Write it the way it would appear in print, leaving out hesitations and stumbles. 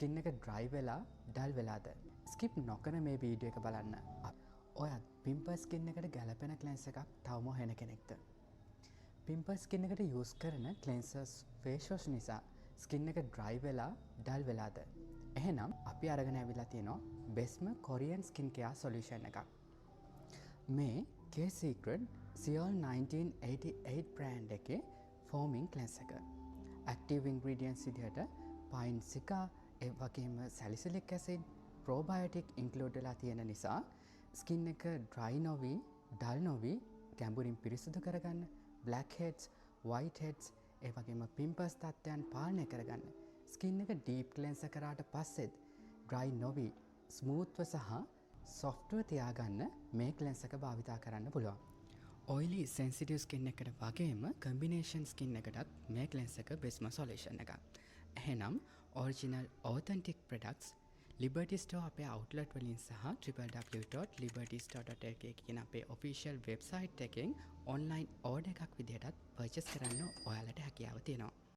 Skin එක dry වෙලා dull වෙලාද? ස්කිප් නොකර මේ වීඩියෝ එක බලන්න. ඔයත් පිම්පල් ස්කින් එකට ගැලපෙන ක්ලෙන්ස් එකක් තවම හොයන කෙනෙක්ද? පිම්පල් ස්කින් එකට යූස් කරන ක්ලෙන්සර්ස්, ෆේස් වොෂ් නිසා ස්කින් එක ඩ්‍රයි වෙලා ඩල් වෙලාද? එහෙනම් අපි අරගෙන ඇවිල්ලා තියෙනවා බෙස්ම කොරියන් ස්කින් කෙයාර් සොලියුෂන් එකක්. මේ K Secret Seoul 1988 brand එකේ ෆෝමින් ක්ලෙන්ස් එක. ඇක්ටිව් ඉන්ග්‍රීඩියන්ට්ස් විදිහට පයින් සිකා, ඒ වගේම සැලිසිලික් ඇසිඩ්, ප්‍රෝබයොටික් ඉන්ක්ලූඩ් වෙලා තියෙන නිසා ස්කින් එක ඩ්‍රයි නොවී, ඩල් නොවී ගැඹුරින් පිරිසිදු කරගන්න, බ්ලැක් හෙඩ්ස්, වයිට් හෙඩ්ස්, ඒ වගේම පිම්පල්ස් තත්ත්වයන් පාලනය කරගන්න, ස්කින් එක ඩීප් ක්ලෙන්ස් කරාට පස්සෙත් ඩ්‍රයි නොවී ස්මූත්ව සහ සොෆ්ට්ව තියාගන්න මේ ක්ලෙන්ස් එක භාවිතා කරන්න පුළුවන්. ඔයිලි, සෙන්සිටිව් ස්කින් එකට වගේම කම්බිනේෂන් ස්කින් එකටත් මේ ක්ලෙන්ස් එක බෙස්ම සොලියුෂන් එකක්. එහෙනම් ඔරිජිනල් ඔතෙන්ටික් ප්‍රොඩක්ට්ස් ලිබර්ටි ස්ටෝර් අපේ අවුට්ලට් වලින් සහ www.libertystore.lk කියන අපේ ඔෆිෂියල් වෙබ්සයිට් එකෙන් ඔන්ලයින් ඕඩර් එකක් විදිහටත් පර්චේස් කරන්න ඔයාලට හැකියාව තියෙනවා.